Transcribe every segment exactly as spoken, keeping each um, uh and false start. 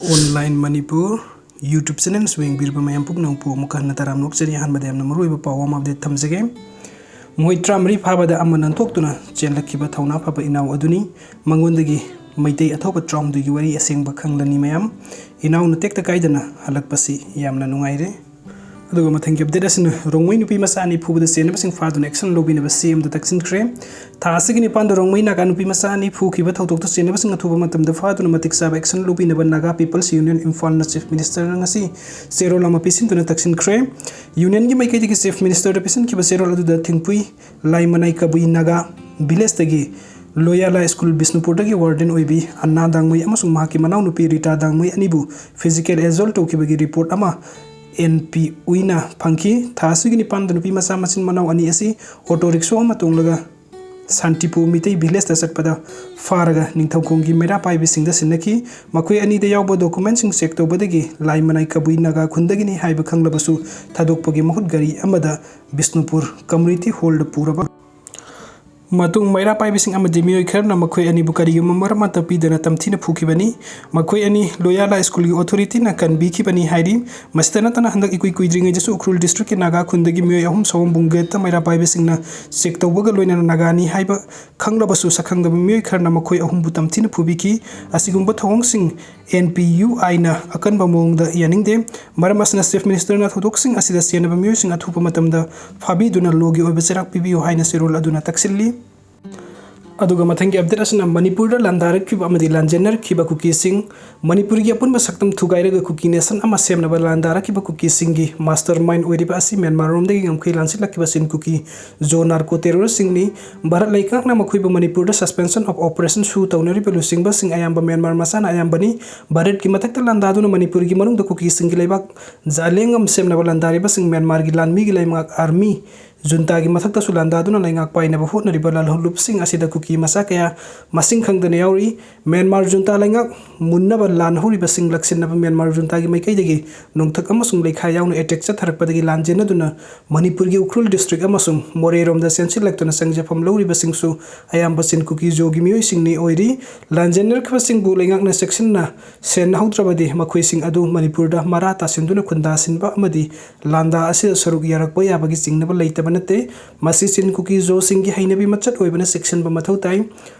Online Manipur YouTube channel ꯁꯨ ꯌꯦꯡꯕꯤꯔꯤꯕ ꯃꯌꯥꯝ ꯄꯨꯝꯅꯃꯛꯄꯨ ꯑꯃꯨꯛꯀ ꯍꯟꯅ ꯇꯔꯥꯝꯅ ꯑꯣꯛꯆꯔꯤ꯫ ꯑꯍꯥꯟꯕꯗ ꯌꯥꯝꯅ ꯃꯔꯨꯑꯣꯏꯕ ꯄꯥꯎ ꯑꯃ update ꯊꯝꯖꯒꯦ꯫ ꯃꯈꯣꯏ ꯇꯔꯥꯃꯔꯤ ꯐꯥꯕꯗ ꯑꯃ ꯅꯥꯟꯊꯣꯛꯇꯨꯅ ꯆꯦꯜꯂꯛꯈꯤꯕ ꯊꯧꯅꯥ ꯐꯕ ꯏꯅꯥꯎ ꯑꯗꯨꯅꯤ꯫ ꯃꯉꯣꯟꯗꯒꯤ ꯃꯩꯇꯩ ꯑꯊꯧꯕ ꯇꯔꯥꯍꯨꯝꯗꯣꯏꯒꯤ ꯋꯥꯔꯤ ꯑꯁꯦꯡꯕ ꯈꯪꯂꯅꯤ ꯃꯌꯥꯝ꯫ ꯏꯅꯥꯎꯅ ꯇꯦꯛꯇ ꯀꯥꯏꯗꯅ ꯍꯜꯂꯛꯄꯁꯤ ꯌꯥꯝꯅ ꯅꯨꯡꯉꯥꯏꯔꯦ꯫ ꯑꯗꯨꯒ ꯃꯊꯪꯒꯤ update ꯑꯁꯤꯅ ꯔꯣꯡꯃꯩ ꯅꯨꯄꯤ ꯃꯆꯥ ꯑꯅꯤ ꯐꯨꯕꯗ ꯆꯦꯟꯅꯕꯁꯤꯡ ꯐꯥꯗꯨꯅ action ꯂꯧꯕꯤꯅꯕ C M ꯗ ꯇꯛꯁꯤꯟꯈ꯭ꯔꯦ꯫ ꯊꯥ ꯑꯁꯤꯒꯤ ꯅꯤꯄꯥꯟꯗ ꯔꯣꯡꯃꯩ ꯅꯥꯒꯥ ꯅꯨꯄꯤ ꯃꯆꯥ ꯑꯅꯤ ꯐꯨꯈꯤꯕ ꯊꯧꯗꯣꯛꯇ ꯆꯦꯟꯅꯕꯁꯤꯡ ꯑꯊꯨꯕ ꯃꯇꯝꯗ ꯐꯥꯗꯨꯅ ꯃꯇꯤꯛ ꯆꯥꯕ action ꯂꯧꯕꯤꯅꯕ Naga People's Union ꯏꯝꯐꯥꯜꯅ Chief Minister ꯗ ꯉꯁꯤ ꯆꯦꯔꯣꯜ ꯑꯃ ꯄꯤꯁꯤꯟꯗꯨꯅ ꯇꯛꯁꯤꯟꯈ꯭ꯔꯦ꯫ Union ꯒꯤ ꯃꯥꯏꯀꯩꯗꯒꯤ Chief Minister ꯗ ꯄꯤꯁꯤꯟꯈꯤꯕ ꯆꯦꯔꯣꯜ ꯑꯗꯨꯗ ꯊꯤꯡꯄꯨꯏ ꯂꯥꯏꯃꯅꯥꯏ ꯀꯕꯨꯏ ꯅꯥꯒꯥ village ꯇꯒꯤ ꯂꯣꯌꯥꯂꯥ ꯁ꯭ꯀꯨꯜ ꯕꯤꯁꯅꯨꯄꯨꯔꯗꯒꯤ warden ꯑꯣꯏꯕꯤ ꯑꯟꯅꯥ ꯗꯥꯡꯃꯩ ꯑꯃꯁꯨꯡ ꯃꯍꯥꯛꯀꯤ ꯃꯅꯥꯎꯅꯨꯄꯤ ꯔꯤꯇꯥ ꯗꯥꯡꯃꯩ ꯑꯅꯤꯕꯨ physical assault ꯇꯧꯈꯤꯕꯒꯤ report ꯑꯃ N P ꯎꯏꯅ ꯐꯪꯈꯤ꯫ ꯊꯥ ꯑꯁꯤꯒꯤ ꯅꯤꯄꯥꯟꯗ ꯅꯨꯄꯤ ꯃꯆꯥ ꯃꯆꯤꯟ ꯃꯅꯥꯎ ꯑꯅꯤ ꯑꯁꯤ auto rickshaw ꯑꯃ ꯇꯣꯡꯂꯒ ꯁꯥꯟꯇꯤꯄꯨꯔ ꯃꯤꯇꯩ village ꯇ ꯆꯠꯄꯗ ꯐꯥꯔꯒ ꯅꯤꯡꯊꯧꯈꯣꯡꯒꯤ ꯃꯩꯔꯥ ꯄꯥꯏꯕꯤꯁꯤꯡꯗ ꯁꯤꯟꯅꯈꯤ꯫ ꯃꯈꯣꯏ ꯑꯅꯤꯗ ꯌꯥꯎꯕ document ꯁꯤꯡ check ꯇꯧꯕꯗꯒꯤ ꯂꯥꯏꯃꯅꯥꯏ ꯀꯕꯨꯏ ꯅꯥꯒꯥ ꯈꯨꯟꯗꯒꯤꯅꯤ ꯍꯥꯏꯕ ꯈꯪꯂꯕꯁꯨ ꯊꯥꯗꯣꯛꯄꯒꯤ ꯃꯍꯨꯠ ꯒꯥꯔꯤ ꯑꯃꯗ ꯕꯤꯁꯅꯨꯄꯨꯔ community hall ꯗ ꯄꯨꯔꯕ ꯃꯇꯨꯡ ꯃꯩꯔꯥ ꯄꯥꯏꯕꯤꯁꯤꯡ ꯑꯃꯗꯤ ꯃꯤꯑꯣꯏ ꯈꯔꯅ ꯃꯈꯣꯏ ꯑꯅꯤꯕꯨ ꯀꯔꯤꯒꯨꯝꯕ ꯃꯔꯝ ꯑꯃꯠꯇ ꯄꯤꯗꯅ ꯇꯝꯊꯤꯅ ꯐꯨꯈꯤꯕꯅꯤ꯫ ꯃꯈꯣꯏ ꯑꯅꯤ ꯂꯣꯌꯥꯂꯥ ꯁ꯭ꯀꯨꯜꯒꯤ authority ꯅ ꯀꯟꯕꯤꯈꯤꯕꯅꯤ ꯍꯥꯏꯔꯤ꯫ ꯃꯁꯤꯇ ꯅꯠꯇꯅ ꯍꯟꯗꯛ ꯏꯀꯨꯏ ꯀꯨꯏꯗ꯭ꯔꯤꯉꯩꯗꯁꯨ ꯎꯈ꯭ꯔꯨꯜ district ꯀꯤ ꯅꯥꯒꯥ ꯈꯨꯟꯗꯒꯤ ꯃꯤꯑꯣꯏ ꯑꯍꯨꯝ ꯁꯑꯣꯝꯕꯨꯡ gate ꯇ ꯃꯩꯔꯥ ꯄꯥꯏꯕꯤꯁꯤꯡꯅ check ꯇꯧꯕꯒ ꯂꯣꯏꯅꯅ ꯅꯥꯒꯥꯅꯤ ꯍꯥꯏꯕ ꯈꯪꯂꯕꯁꯨ ꯁꯛꯈꯪꯗꯕ ꯃꯤꯑꯣꯏ ꯈꯔꯅ ꯃꯈꯣꯏ ꯑꯍꯨꯝꯕꯨ ꯇꯝꯊꯤꯅ ꯐꯨꯕꯤꯈꯤ꯫ ꯑꯁꯤꯒꯨꯝꯕ ꯊꯧꯑꯣꯡꯁꯤꯡ N P U I ꯅ ꯑꯀꯟꯕ ꯃꯑꯣꯡꯗ ꯌꯥꯅꯤꯡꯗꯦ꯫ ꯃꯔꯝ ꯑꯁꯤꯅ Chief Minister ꯅ ꯊꯧꯗꯣꯛꯁꯤꯡ ꯑꯁꯤꯗ ꯆꯦꯟꯅꯕ ꯃꯤꯑꯣꯏꯁꯤꯡ ꯑꯊꯨꯕ ꯃꯇꯝꯗ ꯐꯥꯕꯤꯗꯨꯅ law ꯒꯤ ꯑꯣꯏꯕ ꯆꯩꯔꯥꯛ ꯄꯤꯕꯤꯌꯨ ꯍꯥꯏꯅ ꯆꯦꯔꯣꯜ ꯑꯗꯨꯅ ꯇꯛꯁꯤꯜꯂꯤ꯫ ꯑꯗꯨꯒ ꯃꯊꯪꯒꯤ update ꯑꯁꯤꯅ ꯃꯅꯤꯄꯨꯔꯗ ꯂꯥꯟꯗꯥꯔꯛꯈꯤꯕ ꯑꯃꯗꯤ ꯂꯥꯟꯖꯦꯟꯅꯔꯛꯈꯤꯕ ꯀꯨꯀꯤꯁꯤꯡ꯫ ꯃꯅꯤꯄꯨꯔꯒꯤ ꯑꯄꯨꯟꯕ ꯁꯛꯇꯝ ꯊꯨꯒꯥꯏꯔꯒ ꯀꯨꯀꯤ nation ꯑꯃ ꯁꯦꯝꯅꯕ ꯂꯥꯟꯗꯥꯔꯛꯈꯤꯕ ꯀꯨꯀꯤꯁꯤꯡꯒꯤ mastermind ꯑꯣꯏꯔꯤꯕ ꯑꯁꯤ ꯃ꯭ꯌꯥꯟꯃꯥꯔꯔꯣꯝꯗꯒꯤ ꯉꯝꯈꯩ ꯂꯥꯟꯁꯤꯜꯂꯛꯈꯤꯕ ꯆꯤꯟ ꯀꯨꯀꯤ ꯖꯣ narco terrorist ꯁꯤꯡꯅꯤ꯫ ꯚꯥꯔꯠ ꯂꯩꯉꯥꯛꯅ ꯃꯈꯣꯏꯕꯨ ꯃꯅꯤꯄꯨꯔꯗ suspension of operation ꯁꯨ ꯇꯧꯅꯔꯤꯕ ꯂꯨꯆꯤꯡꯕꯁꯤꯡ ꯑꯌꯥꯝꯕ ꯃ꯭ꯌꯥꯟꯃꯥꯔ ꯃꯆꯥꯅ ꯑꯌꯥꯝꯕꯅꯤ꯫ ꯚꯥꯔꯠꯀꯤ ꯃꯊꯛꯇ ꯂꯥꯟꯗꯥꯗꯨꯅ ꯃꯅꯤꯄꯨꯔꯒꯤ ꯃꯅꯨꯡꯗ ꯀꯨꯀꯤꯁꯤꯡꯒꯤ ꯂꯩꯕꯥꯛ ꯖꯥꯂꯦꯡ ꯑꯃ ꯁꯦꯝꯅꯕ ꯂꯥꯟꯗꯥꯔꯤꯕꯁꯤꯡ ꯃ꯭ꯌꯥꯟꯃꯥꯔꯒꯤ ꯂꯥꯟꯃꯤꯒꯤ ꯂꯩꯉꯥꯛ army ꯖꯨꯟꯇꯥꯒꯤ ꯃꯊꯛꯇꯁꯨ ꯂꯥꯟꯗꯥꯗꯨꯅ ꯂꯩꯉꯥꯛ ꯄꯥꯏꯅꯕ ꯍꯣꯠꯅꯔꯤꯕ ꯂꯥꯜꯍꯧꯂꯨꯞꯁꯤꯡ ꯑꯁꯤꯗ ꯀꯨꯀꯤ ꯃꯆꯥ ꯀꯌꯥ ꯃꯁꯤꯡ ꯈꯪꯗꯅ ꯌꯥꯎꯔꯤ꯫ ꯃ꯭ꯌꯥꯟꯃꯥꯔ ꯖꯨꯟꯇꯥ ꯂꯩꯉꯥꯛ ꯃꯨꯟꯅꯕ ꯂꯥꯟ ꯍꯧꯔꯤꯕꯁꯤꯡ ꯂꯥꯛꯁꯤꯟꯅꯕ ꯃ꯭ꯌꯥꯟꯃꯥꯔ ꯖꯨꯟꯇꯥꯒꯤ ꯃꯥꯏꯀꯩꯗꯒꯤ ꯅꯣꯡꯊꯛ ꯑꯃꯁꯨꯡ ꯂꯩꯈꯥ ꯌꯥꯎꯅ ꯑꯦꯇꯦꯛ ꯆꯠꯊꯔꯛꯄꯗꯒꯤ ꯂꯥꯟꯖꯦꯟꯅꯗꯨꯅ ꯃꯅꯤꯄꯨꯔꯒꯤ ꯎꯈ꯭ꯔꯨꯜ ꯗꯤꯁꯇ꯭ꯔꯤꯛ ꯑꯃꯁꯨꯡ ꯃꯣꯔꯦꯔꯣꯝꯗ ꯆꯦꯟꯁꯤꯜꯂꯛꯇꯨꯅ ꯆꯪꯖꯐꯝ ꯂꯧꯔꯤꯕꯁꯤꯡꯁꯨ ꯑꯌꯥꯝꯕ ꯆꯤꯟ ꯀꯨꯀꯤ ꯖꯣꯒꯤ ꯃꯤꯑꯣꯏꯁꯤꯡꯅꯤ ꯑꯣꯏꯔꯤ꯫ ꯂꯥꯟꯖꯦꯟꯅꯔꯛꯈꯤꯕꯁꯤꯡꯕꯨ ꯂꯩꯉꯥꯛꯅ ꯆꯦꯛꯁꯤꯟꯅ ꯁꯦꯟꯅꯍꯧꯗ꯭ꯔꯕꯗꯤ ꯃꯈꯣꯏꯁꯤꯡ ꯑꯗꯨ ꯃꯅꯤꯄꯨꯔꯗ ꯃꯔꯥ ꯇꯥꯁꯤꯟꯗꯨꯅ ꯈꯨꯟꯗꯥꯁꯤꯟꯕ ꯑꯃꯗꯤ ꯂꯥꯟꯗꯥ ꯑꯁꯤꯗ ꯁꯔꯨꯛ ꯌꯥꯔꯛꯄ ꯌꯥꯕꯒꯤ ꯆꯤꯡꯅꯕ ꯂꯩꯇꯕ ꯅꯠꯇꯦ꯫ ꯃꯁꯤ ꯆꯤꯟ ꯀꯨꯀꯤ ꯖꯣꯁꯤꯡꯒꯤ ꯍꯩꯅꯕꯤ ꯃꯆꯠ ꯑꯣꯏꯕꯅ ꯆꯦꯛꯁꯤꯟꯕ ꯃꯊꯧ ꯇꯥꯏ꯫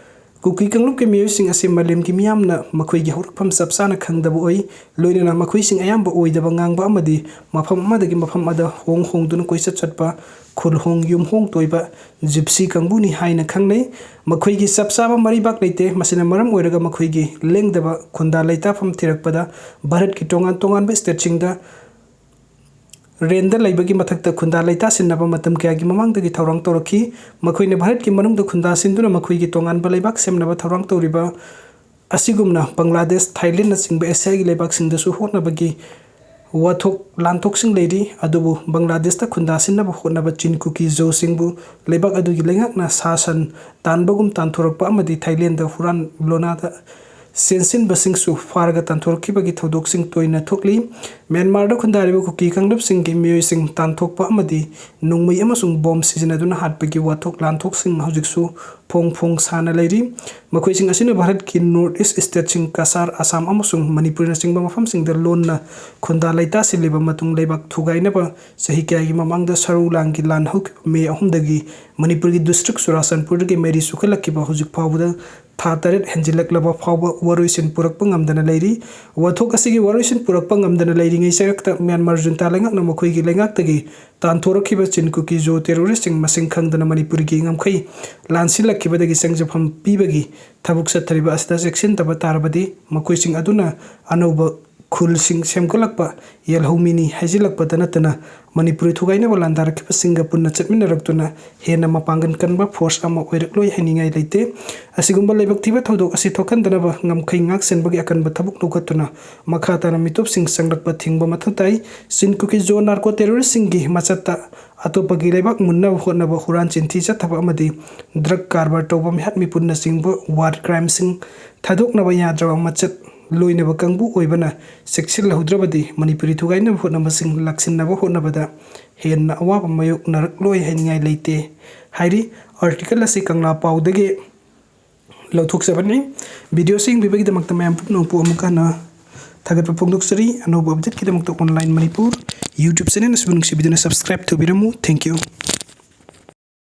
ꯀꯨꯀꯤ ꯀꯥꯡꯂꯨꯞꯀꯤ ꯃꯤꯑꯣꯏꯁꯤꯡ ꯑꯁꯤ ꯃꯥꯂꯦꯝꯒꯤ ꯃꯤꯌꯥꯝꯅ ꯃꯈꯣꯏꯒꯤ ꯍꯧꯔꯛꯐꯝ ꯆꯞ ꯆꯥꯅ ꯈꯪꯗꯕ ꯑꯣꯏ꯫ ꯂꯣꯏꯅꯅ ꯃꯈꯣꯏꯁꯤꯡ ꯑꯌꯥꯝꯕ ꯑꯣꯏꯗꯕ ꯉꯥꯡꯕ ꯑꯃꯗꯤ ꯃꯐꯝ ꯑꯃꯗꯒꯤ ꯃꯐꯝ ꯑꯃꯗ ꯍꯣꯡ ꯍꯣꯡꯗꯨꯅ ꯀꯣꯏꯆꯠ ꯆꯠꯄ ꯈꯨꯜ ꯍꯣꯡ ꯌꯨꯝ ꯍꯣꯡ ꯇꯣꯏꯕ ꯖꯤꯞꯁꯤ ꯀꯥꯡꯕꯨꯅꯤ ꯍꯥꯏꯅ ꯈꯪꯅꯩ꯫ ꯃꯈꯣꯏꯒꯤ ꯆꯞ ꯆꯥꯕ ꯃꯔꯩꯕꯥꯛ ꯂꯩꯇꯦ꯫ ꯃꯁꯤꯅ ꯃꯔꯝ ꯑꯣꯏꯔꯒ ꯃꯈꯣꯏꯒꯤ ꯂꯦꯡꯗꯕ ꯈꯨꯟꯗꯥ ꯂꯩꯇꯥꯐꯝ ꯊꯤꯔꯛꯄꯗ ꯚꯥꯔꯠꯀꯤ ꯇꯣꯉꯥꯟ ꯇꯣꯉꯥꯟꯕ ꯁ꯭ꯇꯦꯠꯁꯤꯡꯗ ꯔꯦꯟꯗ ꯂꯩꯕꯒꯤ ꯃꯊꯛꯇ ꯈꯨꯟꯗꯥ ꯂꯩꯇꯥꯁꯤꯟꯅꯕ ꯃꯇꯝ ꯀꯌꯥꯒꯤ ꯃꯃꯥꯡꯗꯒꯤ ꯊꯧꯔꯥꯡ ꯇꯧꯔꯛꯈꯤ꯫ ꯃꯈꯣꯏꯅ ꯚꯥꯔꯠꯀꯤ ꯃꯅꯨꯡꯗ ꯈꯨꯟꯗꯥꯁꯤꯟꯗꯨꯅ ꯃꯈꯣꯏꯒꯤ ꯇꯣꯉꯥꯟꯕ ꯂꯩꯕꯥꯛ ꯁꯦꯝꯅꯕ ꯊꯧꯔꯥꯡ ꯇꯧꯔꯤꯕ ꯑꯁꯤꯒꯨꯝꯅ ꯕꯪꯒ꯭ꯂꯥꯗꯦꯁ, ꯊꯥꯏꯂꯦꯟꯅꯆꯤꯡꯕ ꯑꯦꯁꯤꯌꯥꯒꯤ ꯂꯩꯕꯥꯛꯁꯤꯡꯗꯁꯨ ꯍꯣꯠꯅꯕꯒꯤ ꯋꯥꯊꯣꯛ ꯂꯥꯟꯊꯣꯛꯁꯤꯡ ꯂꯩꯔꯤ꯫ ꯑꯗꯨꯕꯨ ꯕꯪꯒ꯭ꯂꯥꯗꯦꯁꯇ ꯈꯨꯟꯗꯥꯁꯤꯟꯅꯕ ꯍꯣꯠꯅꯕ ꯆꯤꯟ ꯀꯨꯀꯤ ꯖꯣꯁꯤꯡꯕꯨ ꯂꯩꯕꯥꯛ ꯑꯗꯨꯒꯤ ꯂꯩꯉꯥꯛꯅ ꯁꯥ ꯁꯟ ꯇꯥꯟꯕꯒꯨꯝ ꯇꯥꯟꯊꯣꯔꯛꯄ ꯑꯃꯗꯤ ꯊꯥꯏꯂꯦꯟꯗ ꯍꯨꯔꯥꯟ ꯂꯣꯅꯥꯗ ꯆꯦꯟꯁꯤꯟꯕꯁꯤꯡꯁꯨ ꯐꯥꯔꯒ ꯇꯥꯟꯊꯣꯔꯛꯈꯤꯕꯒꯤ ꯊꯧꯗꯣꯛꯁꯤꯡ ꯇꯣꯏꯅ ꯊꯣꯛꯂꯤ꯫ ꯃ꯭ꯌꯥꯟꯃꯥꯔꯗ ꯈꯨꯟꯗꯥꯔꯤꯕ ꯀꯨꯀꯤ ꯀꯥꯡꯂꯨꯞꯁꯤꯡꯒꯤ ꯃꯤꯑꯣꯏꯁꯤꯡ ꯇꯥꯟꯊꯣꯛꯄ ꯑꯃꯗꯤ ꯅꯣꯡꯃꯩ ꯑꯃꯁꯨꯡ ꯕꯣꯝ ꯁꯤꯖꯤꯟꯅꯗꯨꯅ ꯍꯥꯠꯄꯒꯤ ꯋꯥꯊꯣꯛ ꯂꯥꯟꯊꯣꯛꯁꯤꯡ ꯍꯧꯖꯤꯛꯁꯨ ꯐꯣꯡ ꯐꯣꯡ ꯁꯥꯅ ꯂꯩꯔꯤ꯫ ꯃꯈꯣꯏꯁꯤꯡ ꯑꯁꯤꯅ ꯚꯥꯔꯠꯀꯤ ꯅꯣꯔꯠ ꯏꯁ ꯁ꯭ꯇꯦꯠꯁꯤꯡ ꯀꯁꯥꯔ, ꯑꯁꯥꯝ ꯑꯃꯁꯨꯡ ꯃꯅꯤꯄꯨꯔꯅꯆꯤꯡꯕ ꯃꯐꯝꯁꯤꯡꯗ ꯂꯣꯟꯅ ꯈꯨꯟꯗꯥ ꯂꯩꯇꯥꯁꯤꯜꯂꯤꯕ ꯃꯇꯨꯡ ꯂꯩꯕꯥꯛ ꯊꯨꯒꯥꯏꯅꯕ ꯆꯍꯤ ꯀꯌꯥꯒꯤ ꯃꯃꯥꯡꯗ ꯁꯔꯨ ꯂꯥꯡꯒꯤ ꯂꯥꯟ ꯍꯧꯈꯤꯕ ꯃꯦ ꯑꯍꯨꯝꯗꯒꯤ ꯃꯅꯤꯄꯨꯔꯒꯤ ꯗꯤꯁꯇ꯭ꯔꯤꯛ ꯆꯨꯔꯥꯆꯥꯟꯄꯨꯔꯗꯒꯤ ꯃꯩꯔꯤ ꯆꯨꯈꯠꯂꯛꯈꯤꯕ ꯍꯧꯖꯤꯛ ꯐꯥꯎꯕꯗ ꯊꯥ ꯇꯔꯦꯠ ꯍꯦꯟꯖꯤꯜꯂꯛꯂꯕ ꯐꯥꯎꯕ ꯋꯥꯔꯣꯏꯁꯤꯟ ꯄꯨꯔꯛꯄ ꯉꯝꯗꯅ ꯂꯩꯔꯤ꯫ ꯋꯥꯊꯣꯛ ꯑꯁꯤꯒꯤ ꯋꯥꯔꯣꯏꯁꯤꯟ ꯄꯨꯔꯛꯄ ꯉꯝꯗꯅ ꯂꯩꯔꯤꯉꯩ ꯆꯔꯛꯇ ꯃ꯭ꯌꯥꯟꯃꯥꯔ ꯖꯨꯟꯇꯥ ꯂꯩꯉꯥꯛꯅ ꯃꯈꯣꯏꯒꯤ ꯂꯩꯉꯥꯛꯇꯒꯤ ꯇꯥꯟꯊꯣꯔꯛꯈꯤꯕ ꯆꯤꯟ ꯀꯨꯀꯤ ꯖꯣ ꯇꯦꯔꯣꯔꯤꯁꯁꯤꯡ ꯃꯁꯤꯡ ꯈꯪꯗꯅ ꯃꯅꯤꯄꯨꯔꯒꯤ ꯉꯝꯈꯩ ꯂꯥꯟꯁꯤꯜꯂꯛꯈꯤꯕꯗꯒꯤ ꯆꯪꯖꯐꯝ ꯄꯤꯕꯒꯤ ꯊꯕꯛ ꯆꯠꯊꯔꯤꯕ ꯑꯁꯤꯗ ꯆꯦꯛꯁꯤꯟꯗꯕ ꯇꯥꯔꯕꯗꯤ ꯃꯈꯣꯏꯁꯤꯡ ꯑꯗꯨꯅ ꯑꯅꯧꯕ ꯈꯨꯜꯁꯤꯡ ꯁꯦꯝꯒꯠꯂꯛꯄ, ꯌꯦꯜꯍꯧꯃꯤꯅꯤ ꯍꯥꯏꯖꯤꯜꯂꯛꯄꯗ ꯅꯠꯇꯅ ꯃꯅꯤꯄꯨꯔꯤ ꯊꯨꯒꯥꯏꯅꯕ ꯂꯥꯟꯗꯥꯔꯛꯈꯤꯕꯁꯤꯡꯒ ꯄꯨꯟꯅ ꯆꯠꯃꯤꯟꯅꯔꯛꯇꯨꯅ ꯍꯦꯟꯅ ꯃꯄꯥꯡꯒꯜ ꯀꯟꯕ ꯐꯣꯔꯁ ꯑꯃ ꯑꯣꯏꯔꯛꯂꯣꯏ ꯍꯥꯏꯅꯤꯡꯉꯥꯏ ꯂꯩꯇꯦ꯫ ꯑꯁꯤꯒꯨꯝꯕ ꯂꯥꯏꯕꯛ ꯊꯤꯕ ꯊꯧꯗꯣꯛ ꯑꯁꯤ ꯊꯣꯛꯍꯟꯗꯅꯕ ꯉꯝꯈꯩ ꯉꯥꯛ ꯁꯦꯟꯕꯒꯤ ꯑꯀꯟꯕ ꯊꯕꯛ ꯂꯧꯈꯠꯇꯨꯅ ꯃꯈꯥ ꯇꯥꯅ ꯃꯤꯇꯣꯞꯁꯤꯡ ꯆꯪꯂꯛꯄ ꯊꯤꯡꯕ ꯃꯊꯧ ꯇꯥꯏ꯫ ꯆꯤꯟ ꯀꯨꯀꯤ ꯖꯣ ꯅꯥꯔꯀꯣ ꯇꯦꯔꯣꯔꯤꯁꯁꯤꯡꯒꯤ ꯃꯆꯠꯇ ꯑꯇꯣꯞꯄꯒꯤ ꯂꯩꯕꯥꯛ ꯃꯨꯟꯅꯕ ꯍꯣꯠꯅꯕ, ꯍꯨꯔꯥꯟ ꯆꯤꯟꯊꯤ ꯆꯠꯊꯕ ꯑꯃꯗꯤ ꯗ꯭ꯔꯒ ꯀꯔꯕꯥꯔ ꯇꯧꯕ ꯃꯤꯍꯥꯠ ꯃꯤꯄꯨꯟꯅꯆꯤꯡꯕ ꯋꯥꯔ ꯀ꯭ꯔꯥꯏꯝꯁꯤꯡ ꯊꯥꯗꯣꯛꯅꯕ ꯌꯥꯗ꯭ꯔꯕ ꯃꯆꯠ ꯂꯣꯏꯅꯕ ꯀꯥꯡꯕꯨ ꯑꯣꯏꯕꯅ ꯆꯦꯛꯁꯤꯜꯍꯧꯗ꯭ꯔꯕꯗꯤ ꯃꯅꯤꯄꯨꯔꯤ ꯊꯨꯒꯥꯏꯅꯕ ꯍꯣꯠꯅꯕꯁꯤꯡ ꯂꯥꯛꯁꯤꯟꯅꯕ ꯍꯣꯠꯅꯕꯗ ꯍꯦꯟꯅ ꯑꯋꯥꯕ ꯃꯥꯌꯣꯛꯅꯔꯛꯂꯣꯏ ꯍꯥꯏꯅꯤꯡꯉꯥꯏ ꯂꯩꯇꯦ ꯍꯥꯏꯔꯤ꯫ ꯑꯥꯔꯇꯤꯀꯜ ꯑꯁꯤ ꯀꯪꯂꯥ ꯄꯥꯎꯗꯒꯤ ꯂꯧꯊꯣꯛꯆꯕꯅꯤ꯫ ꯚꯤꯗꯤꯑꯣꯁꯤ ꯌꯦꯡꯕꯤꯕꯒꯤꯗꯃꯛꯇ ꯃꯌꯥꯝ ꯄꯨꯝꯅꯃꯛꯄꯨ ꯑꯃꯨꯛ ꯍꯟꯅ ꯊꯥꯒꯠꯄ ꯐꯣꯡꯗꯣꯛꯆꯔꯤ꯫ ꯑꯅꯧꯕ ꯑꯞꯗꯦꯠꯀꯤꯗꯃꯛꯇ ꯑꯣꯟꯂꯥꯏꯟ ꯃꯅꯤꯄꯨꯔ YouTube ꯆꯦꯅꯦꯜ ꯑꯁꯤꯕꯨ ꯅꯨꯡꯁꯤꯕꯤꯗꯨꯅ ꯁꯕꯁꯀ꯭ꯔꯥꯏꯕ ꯇꯧꯕꯤꯔꯝꯃꯨ꯫ Thank you꯫